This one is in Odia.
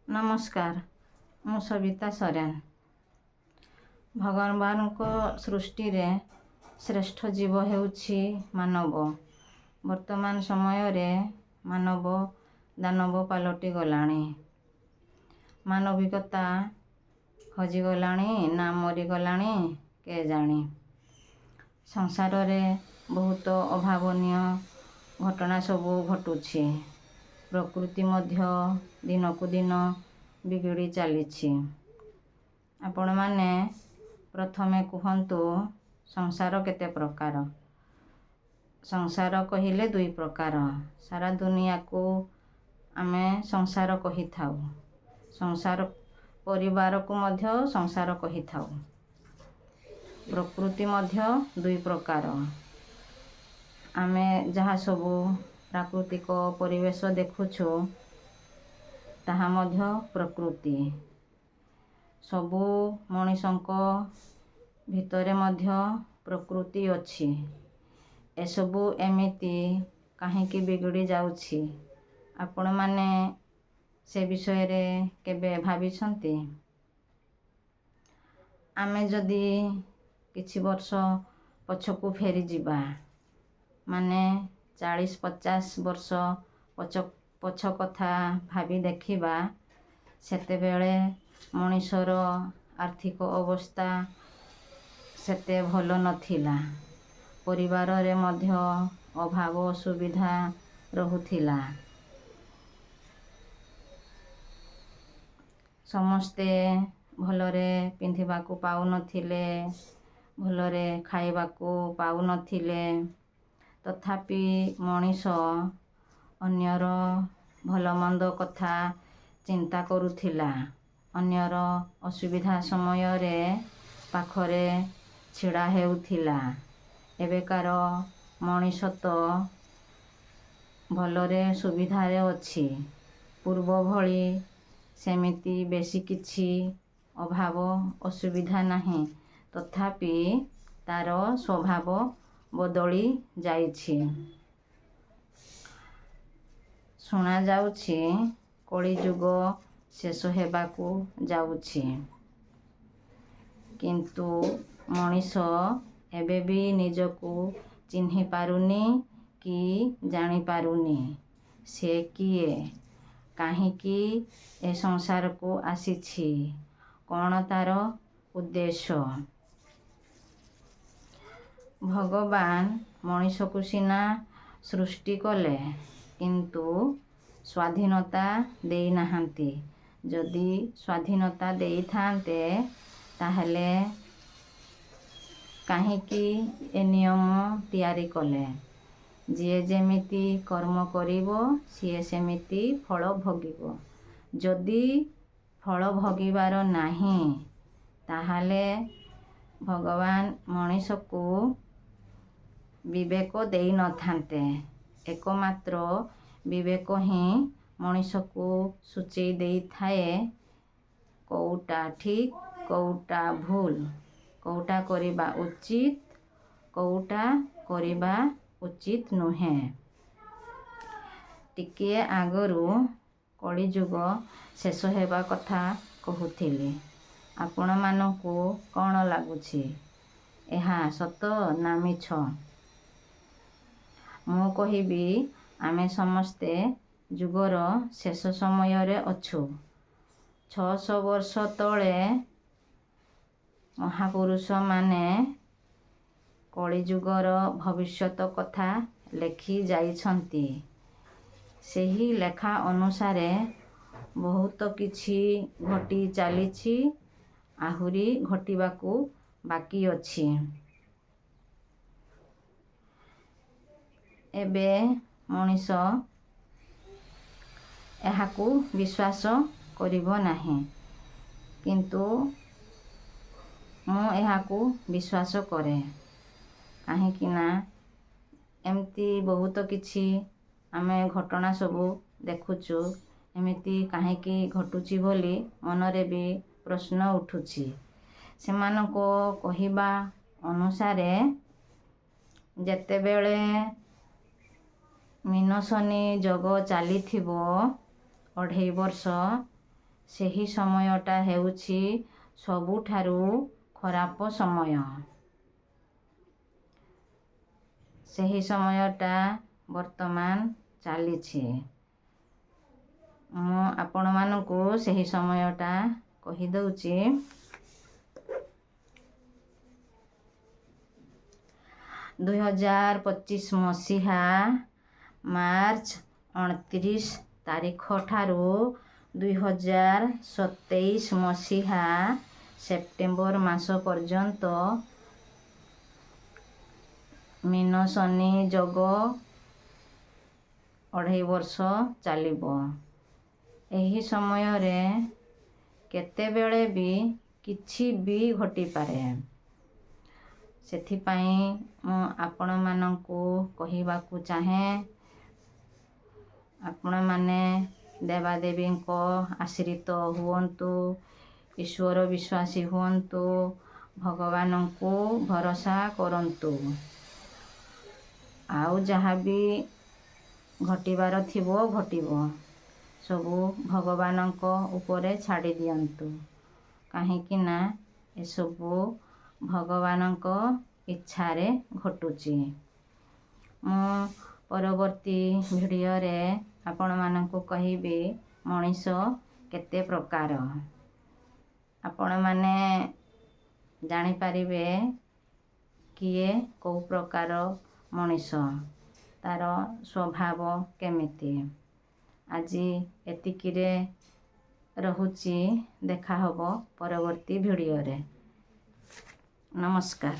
ନମସ୍କାର, ମୁଁ ସବିତା ସରେନ। ଭଗବାନଙ୍କ ସୃଷ୍ଟିରେ ଶ୍ରେଷ୍ଠ ଜୀବ ହେଉଛି ମାନବ। ବର୍ତ୍ତମାନ ସମୟରେ ମାନବ ଦାନବ ପାଲଟି ଗଲାଣି। ମାନବିକତା ହଜିଗଲାଣି ନା ମରିଗଲାଣି କେଜାଣି। ସଂସାରରେ ବହୁତ ଅଭାବନୀୟ ଘଟଣା ସବୁ ଘଟୁଛି। ପ୍ରକୃତି ମଧ୍ୟ ଦିନକୁ ଦିନ ବିଗିଡ଼ି ଚାଲିଛି। ଆପଣମାନେ ପ୍ରଥମେ କୁହନ୍ତୁ, ସଂସାର କେତେ ପ୍ରକାର? ସଂସାର କହିଲେ ଦୁଇ ପ୍ରକାର। ସାରା ଦୁନିଆକୁ ଆମେ ସଂସାର କହିଥାଉ, ସଂସାର ପରିବାରକୁ ମଧ୍ୟ ସଂସାର କହିଥାଉ। ପ୍ରକୃତି ମଧ୍ୟ ଦୁଇ ପ୍ରକାର। ଆମେ ଯାହା ସବୁ ପ୍ରାକୃତିକ ପରିବେଶ ଦେଖୁଛୁ, ତାହା ମଧ୍ୟ ପ୍ରକୃତି। ସବୁ ମଣିଷଙ୍କ ଭିତରେ ମଧ୍ୟ ପ୍ରକୃତି ଅଛି। ଏସବୁ ଏମିତି କାହିଁକି ବିଗିଡ଼ି ଯାଉଛି, ଆପଣମାନେ ସେ ବିଷୟରେ କେବେ ଭାବିଛନ୍ତି? ଆମେ ଯଦି କିଛି ବର୍ଷ ପଛକୁ ଫେରିଯିବା, ମାନେ 40-50 ବର୍ଷ ପଛ କଥା ଭାବି ଦେଖିବା, ସେତେବେଳେ ମଣିଷର ଆର୍ଥିକ ଅବସ୍ଥା ସେତେ ଭଲ ନଥିଲା। ପରିବାରରେ ମଧ୍ୟ ଅଭାବ ଅସୁବିଧା ରହୁଥିଲା। ସମସ୍ତେ ଭଲରେ ପିନ୍ଧିବାକୁ ପାଉନଥିଲେ, ଭଲରେ ଖାଇବାକୁ ପାଉନଥିଲେ। ତଥାପି ମଣିଷ ଅନ୍ୟର ଭଲମନ୍ଦ କଥା ଚିନ୍ତା କରୁଥିଲା, ଅନ୍ୟର ଅସୁବିଧା ସମୟରେ ପାଖରେ ଛିଡ଼ା ହେଉଥିଲା। ଏବେକାର ମଣିଷ ତ ଭଲରେ ସୁବିଧାରେ ଅଛି, ପୂର୍ବ ଭଳି ସେମିତି ବେଶୀ କିଛି ଅଭାବ ଅସୁବିଧା ନାହିଁ, ତଥାପି ତା'ର ସ୍ୱଭାବ ବଦଳି ଯାଇଛି। ଶୁଣାଯାଉଛି କଳିଯୁଗ ଶେଷ ହେବାକୁ ଯାଉଛି, କିନ୍ତୁ ମଣିଷ ଏବେ ବି ନିଜକୁ ଚିହ୍ନି ପାରୁନି କି ଜାଣିପାରୁନି ସେ କିଏ, କାହିଁକି ଏ ସଂସାରକୁ ଆସିଛି, କ'ଣ ତା'ର ଉଦ୍ଦେଶ୍ୟ। ଭଗବାନ ମଣିଷକୁ ସିନା ସୃଷ୍ଟି କଲେ, କିନ୍ତୁ ସ୍ୱାଧୀନତା ଦେଇନାହାନ୍ତି। ଯଦି ସ୍ୱାଧୀନତା ଦେଇଥାନ୍ତେ, ତାହେଲେ କାହିଁକି ଏ ନିୟମ ତିଆରି କଲେ, ଯିଏ ଯେମିତି କର୍ମ କରିବ ସିଏ ସେମିତି ଫଳ ଭୋଗିବ? ଯଦି ଫଳ ଭୋଗିବାର ନାହିଁ, ତାହେଲେ ଭଗବାନ ମଣିଷକୁ ବିବେକ ଦେଇନଥାନ୍ତେ। ଏକମାତ୍ର ବିବେକ ହିଁ ମଣିଷକୁ ସୂଚେଇ ଦେଇଥାଏ କୋଉଟା ଠିକ୍, କୋଉଟା ଭୁଲ, କୋଉଟା କରିବା ଉଚିତ, କୋଉଟା କରିବା ଉଚିତ ନୁହେଁ। ଟିକିଏ ଆଗରୁ କଳିଯୁଗ ଶେଷ ହେବା କଥା କହୁଥିଲି। ଆପଣମାନଙ୍କୁ କ'ଣ ଲାଗୁଛି, ଏହା ସତ ନା ମିଛ? ମୁଁ କହିବି, ଆମେ ସମସ୍ତେ ଯୁଗର ଶେଷ ସମୟରେ ଅଛୁ। 600 ବର୍ଷ ତଳେ ମହାପୁରୁଷମାନେ କଳିଯୁଗର ଭବିଷ୍ୟତ କଥା ଲେଖି ଯାଇଛନ୍ତି। ସେହି ଲେଖା ଅନୁସାରେ ବହୁତ କିଛି ଘଟି ଚାଲିଛି, ଆହୁରି ଘଟିବାକୁ ବାକି ଅଛି। ଏବେ ମଣିଷ ଏହାକୁ ବିଶ୍ୱାସ କରିବ ନାହିଁ, କିନ୍ତୁ ମୁଁ ଏହାକୁ ବିଶ୍ୱାସ କରେ। କାହିଁକି ନା ଏମିତି ବହୁତ କିଛି ଆମେ ଘଟଣା ସବୁ ଦେଖୁଛୁ। ଏମିତି କାହିଁକି ଘଟୁଛି ବୋଲି ମନରେ ବି ପ୍ରଶ୍ନ ଉଠୁଛି। ସେମାନଙ୍କ କହିବା ଅନୁସାରେ ଯେତେବେଳେ ମୀନ ଶନି ଯୋଗ ଚାଲିଥିବ 2.5 ବର୍ଷ, ସେହି ସମୟଟା ହେଉଛି ସବୁଠାରୁ ଖରାପ ସମୟ। ସେହି ସମୟଟା ବର୍ତ୍ତମାନ ଚାଲିଛି। ମୁଁ ଆପଣମାନଙ୍କୁ ସେହି ସମୟଟା କହିଦେଉଛି। 2025 ମସିହା ମାର୍ଚ୍ଚ 29 ତାରିଖ ଠାରୁ 2027 ମସିହା ସେପ୍ଟେମ୍ବର ମାସ ପର୍ଯ୍ୟନ୍ତ ମୀନ ଶନି ଯୋଗ 2.5 ବର୍ଷ ଚାଲିବ। ଏହି ସମୟରେ କେତେବେଳେ ବି କିଛି ବି ଘଟିପାରେ। ସେଥିପାଇଁ ମୁଁ ଆପଣମାନଙ୍କୁ କହିବାକୁ ଚାହେଁ, ଆପଣମାନେ ଦେବାଦେବୀଙ୍କ ଆଶ୍ରିତ ହୁଅନ୍ତୁ, ଈଶ୍ୱର ବିଶ୍ୱାସୀ ହୁଅନ୍ତୁ, ଭଗବାନଙ୍କୁ ଭରସା କରନ୍ତୁ। ଆଉ ଯାହା ବି ଘଟିବାର ଥିବ ଘଟିବ, ସବୁ ଭଗବାନଙ୍କ ଉପରେ ଛାଡ଼ି ଦିଅନ୍ତୁ, କାହିଁକି ନା ଏସବୁ ଭଗବାନଙ୍କ ଇଚ୍ଛାରେ ଘଟୁଛି। ମୁଁ ପରବର୍ତ୍ତୀ ଭିଡ଼ିଓରେ ଆପଣମାନଙ୍କୁ କହିବି ମଣିଷ କେତେ ପ୍ରକାର, ଆପଣମାନେ ଜାଣିପାରିବେ କିଏ କେଉଁ ପ୍ରକାର ମଣିଷ, ତା'ର ସ୍ୱଭାବ କେମିତି। ଆଜି ଏତିକିରେ ରହୁଛି, ଦେଖା ହେବ ପରବର୍ତ୍ତୀ ଭିଡ଼ିଓରେ। ନମସ୍କାର।